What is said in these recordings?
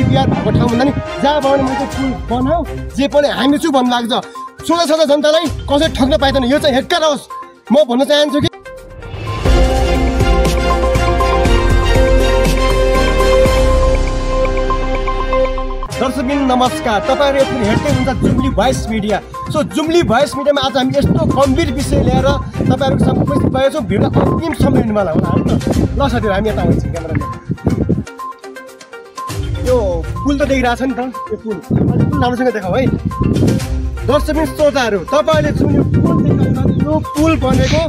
DPR भएको ठाउँ भन्दा नि जहाँ बनाउने मैले पुल बनाऊ जे पनि हामी छु भन्नु लाग्छ। सोझा सोझा जनतालाई कसै ठग्न पाइँदैन। यो चाहिँ हेक्का रहोस्। म भन्न चाहन्छु कि दर्शकबिन नमस्कार, तपाईँहरू यति हेर्दै हुन्छ जुम्ली भोइस मिडिया। सो जुम्ली भोइस मिडियामा आज हामी यस्तो गम्भीर विषय ल्याएर तपाईँहरूको सामु उपस्थित भएका छौँ। भिडियो अन्तिमसम्म हेर्नुवाला होला है त। ल साथीहरू हामी यता आउँछौँ क्यामेरामा। यो पुल त देखिरहेछ नि त, यो पुल पुल राम्रोसँग देखाऊ है दर्शकबिन श्रोताहरू। तपाईँहरूले जुन यो पुल देखाउनु, यो पुल बनेको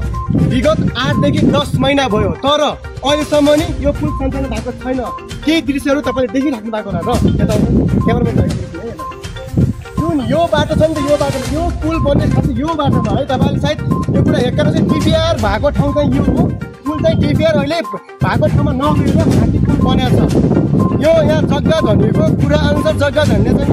विगत 8 देखि 10 महिना भयो, तर अहिलेसम्म नि यो पुल सञ्चालन भएको छैन। केही दृश्यहरू तपाईँले देखिराख्नु भएको होला र यता क्यामेरामा जुन यो बाटो छ नि त, यो बाटोमा यो पुल बन्ने खालको यो बाटोमा है तपाईँले सायद यो कुरा हेरेर चाहिँ डिपिआर भएको ठाउँ चाहिँ यो हो। पुल चाहिँ डिपिआर अहिले भएको ठाउँमा नगएर माथि पुल बनेको छ। यो यहाँ जग्गा धनीको कुरा अनुसार जग्गा धनीले चाहिँ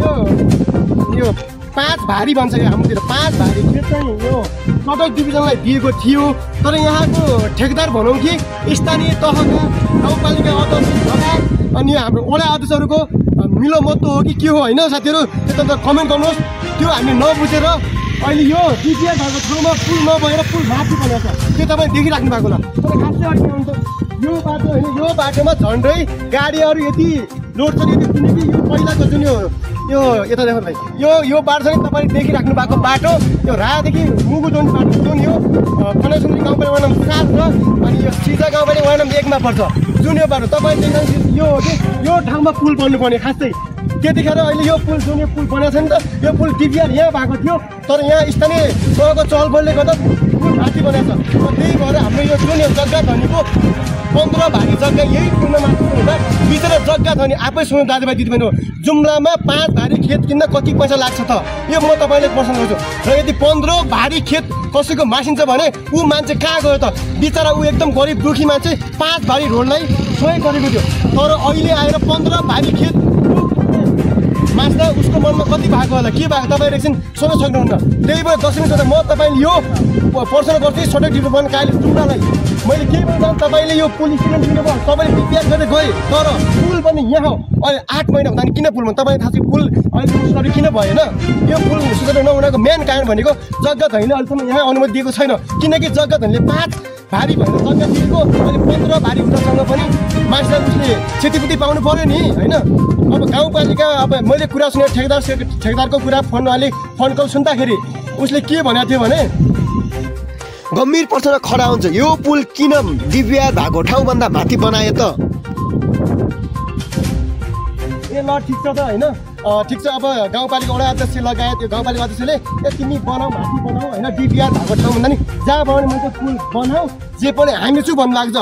यो 5 भारी भन्छ यो हाम्रोतिर। 5 भारी खेत चाहिँ यो सडक डिभिजनलाई दिएको थियो, तर यहाँको ठेकेदार भनौँ कि स्थानीय तहका गाउँपालिका अध्यक्ष लगायत अनि हाम्रो वडा अध्यक्षहरूको मिलोमतो हो कि के हो होइन साथीहरू, त्यो त कमेन्ट गर्नुहोस्। त्यो हामीले नबुझेर अहिले यो डिपिआर भएको ठाउँमा पुल नभएर पुल माथि बनेको छ। त्यो तपाईँ देखिराख्नु भएको होला। तर खासै अड्के हुन्छ यो बाटो होइन, यो बाटोमा झन्डै गाडीहरू यति लोड छ यति किनकि यो पहिलाको जुन यो यता देख्नु भाइ यो बाटो छ नि तपाईँले देखिराख्नु भएको बाटो, यो रादेखि मुगु जोड्ने बाटो जुन यो कनेक्सन गाउँपालिका वडा नम्बर 7 र अनि यो सिजा गाउँपालिका वडा नम्बर 1 मा पर्छ जुन यो बाटो तपाईँ देख्नुहुन्छ यो हो कि यो ठाउँमा पुल बन्नुपर्ने खासै। त्यतिखेर अहिले यो पुल जुन यो पुल बनेको छ नि त, यो पुल डिपिआर यहाँ भएको थियो, तर यहाँ स्थानीय तहको चहलपहलले गर्दा पुल माथि बनेको छ। त्यही भएर हाम्रो यो जुन यो जग्गा धनीको 15 भारी जग्गा यही पुलमा माथि हुँदा बिचरा जग्गा धनी आफै सुन्नु दाजुभाइ दिदीबहिनी हो। जुम्लामा 5 भारी खेत किन्न कति पैसा लाग्छ त, यो म तपाईँले प्रश्न गर्छु। र यदि 15 भारी खेत कसैको मासिन्छ भने ऊ मान्छे कहाँ गयो त? बिचरा ऊ एकदम गरिब दुखी मान्छे 5 भारी रोडलाई सहयोग गरेको थियो, तर अहिले आएर 15 भारी खेत मास्दा उसको मनमा कति भएको होला, के भएको तपाईँले एकछिन सोध्न सक्नुहुन्न। त्यही भएर दर्शक श्रोता म तपाईँले यो प्रश्न गर्छु सडक डेभलपमेन्ट कार्यालय जुम्लालाई मैले के भन्दा तपाईँले यो पुल स्टुडेन्ट दिनुभयो, तपाईँले डिपिआर गर्दै गए, तर पुल पनि यहाँ अहिले 8 महिना हुँदा किन पुल भन्नु तपाईँले थाहा छ पुल अहिले सुधार किन भएन? यो पुल सुधार नहुनको मेन कारण भनेको जग्गा धनीले अहिलेसम्म यहाँ अनुमति दिएको छैन, किनकि जग्गा धनीले 5 भारी भएर जग्गा दिएको अनि 15 भारी हुँदासँग पनि मान्छेलाई उसले क्षतिपूर्ति पाउनु पऱ्यो नि होइन। अब गाउँपालिका अब मैले कुरा सुने ठेकेदारको कुरा फोन कल सुन्दाखेरि उसले के भनेको थियो भने गम्भीर प्रश्न खडा हुन्छ, यो पुल किन डिपिआर भएको ठाउँभन्दा माथि बनायो त? ए ल ठिक छ त होइन, ठिक छ। अब गाउँपालिका वडा अध्यक्ष लगायत यो गाउँपालिका अध्यक्षले तिमी बनाऊ माथि बनाऊ होइन, डिपिआर भएको ठाउँ भन्दा नि जहाँ बनाउने मैले पुल बनाऊ जे पनि हामी छु भन्नु लाग्छ।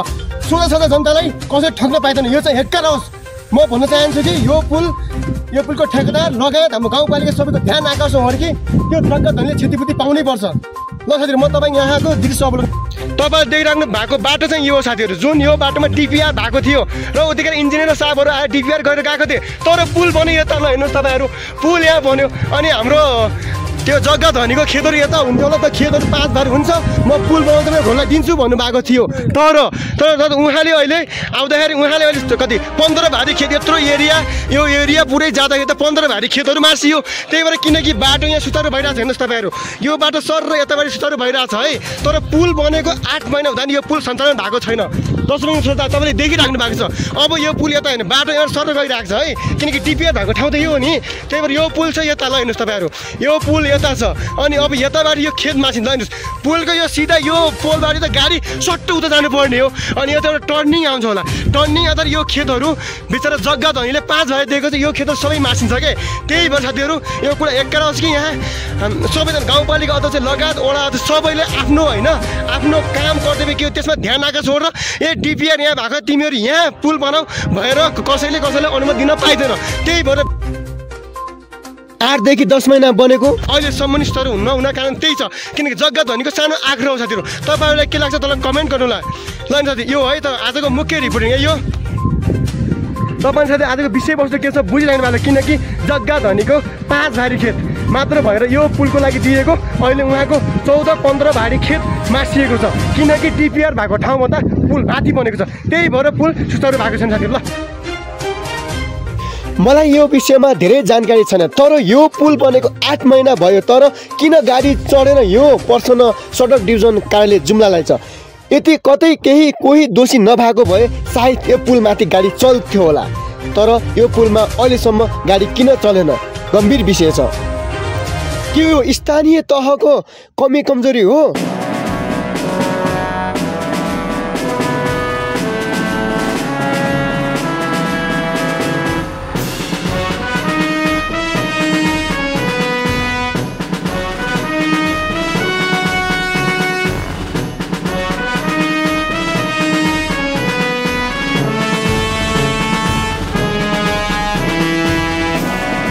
सोझा सोझा जनतालाई कसै ठग्न पाइँदैन। यो चाहिँ हेक्का रहोस्। म भन्न चाहन्छु कि यो पुलको ठेकेदार लगायत हाम्रो गाउँपालिका सबैको ध्यान आकर्षण हो कि त्यो जग्गा धनीले क्षतिपूर्ति पाउनै पर्छ। ल साथीहरू म तपाईँ यहाँको दृश्य अवलोकन तपाईँ देखिराख्नु भएको बाटो चाहिँ यो हो साथीहरू, जुन यो बाटोमा डिपिआर भएको थियो र उतिखेर इन्जिनियर साहबहरू आएर डिपिआर गरेर गएको थिए, तर पुल बन्यो यता। ल हेर्नुहोस् तपाईँहरू पुल यहाँ बन्यो अनि हाम्रो त्यो जग्गा धनीको खेतहरू यता हुन्थ्यो होला, त खेतहरू 5 भारी हुन्छ म पुल बनाउँदा घोडलाई दिन्छु भन्नुभएको थियो, तर उहाँले अहिले आउँदाखेरि उहाँले अहिले कति 15 भारी खेत यत्रो यो एरिया पुरै जाँदाखेरि त 15 भारी खेतहरू मासियो। त्यही भएर किनकि बाटो यहाँ सुचारू भइरहेको छ। हेर्नुहोस् तपाईँहरू यो बाटो सर र यताबाट सुचारू भइरहेको छ है, तर पुल बनेको 8 महिना हुँदा नि यो पुल सञ्चालन भएको छैन। दर्शक श्रोता तपाईँले देखिराख्नु भएको छ। अब यो पुल यता होइन बाटो यहाँ सर गइरहेको छ है, किनकि डिपिआर भएको ठाउँ त यो हो नि। त्यही भएर यो पुल चाहिँ यता। ल हेर्नुहोस् तपाईँहरू यो पुल यता छ अनि अब यताबाट यो खेत मासिन्छ। हेर्नुहोस् पुलको यो सिधा यो पोलबाट त गाडी सट्टो उता जानुपर्ने हो अनि यता एउटा टर्निङ आउँछ होला, टर्निङ आउँदा यो खेतहरू बिचरा जग्गा धनीले 5 भारी दिएको चाहिँ यो खेतहरू सबै मासिन्छ के। त्यही भएर साथीहरू यो कुरा एक्काइस होस् कि यहाँ सबैजना गाउँपालिका अध्यक्ष लगायत वडा अध्यक्ष सबैले आफ्नो होइन आफ्नो काम कर्तव्य के हो त्यसमा ध्यान आएको छोडेर ए डिपिआर यहाँ भएको तिमीहरू यहाँ पुल बनाऊ भएर कसैले अनुमति दिन पाइँदैन। त्यही भएर 8 देखि 10 महिना बनेको अहिलेसम्म नि सुचारू नहुन कारण त्यही छ, किनकि जग्गा धनीको सानो आग्रह हो साथीहरू। तपाईँहरूलाई के लाग्छ तल कमेन्ट गर्नुला। ल साथी यो है त आजको मुख्य रिपोर्टिङ यो तपाईँ साथी आजको विषयवस्तु के छ बुझिरहनु भएको, किनकि जग्गा धनीको 5 भारी खेत मात्र भएर यो पुलको लागि दिएको अहिले उहाँको 14-15 भारी खेत मासिएको छ, किनकि डिपिआर भएको ठाउँभन्दा पुल माथि बनेको छ। त्यही भएर पुल सुचारू भएको छैन साथीहरू। ल मलाई यो विषयमा धेरै जानकारी छैन, तर यो पुल बनेको 8 महिना भयो, तर किन गाडी चढेर यो पर्सन सडक डिभिजन कार्यालय जुम्लालाई छ। यदि कतै कोही दोषी नभएको भए सायद यो पुलमाथि गाडी चल्थ्यो होला, तर यो पुलमा अहिलेसम्म गाडी किन चलेन, गम्भीर विषय छ। के यो स्थानीय तहको कमी कमजोरी हो?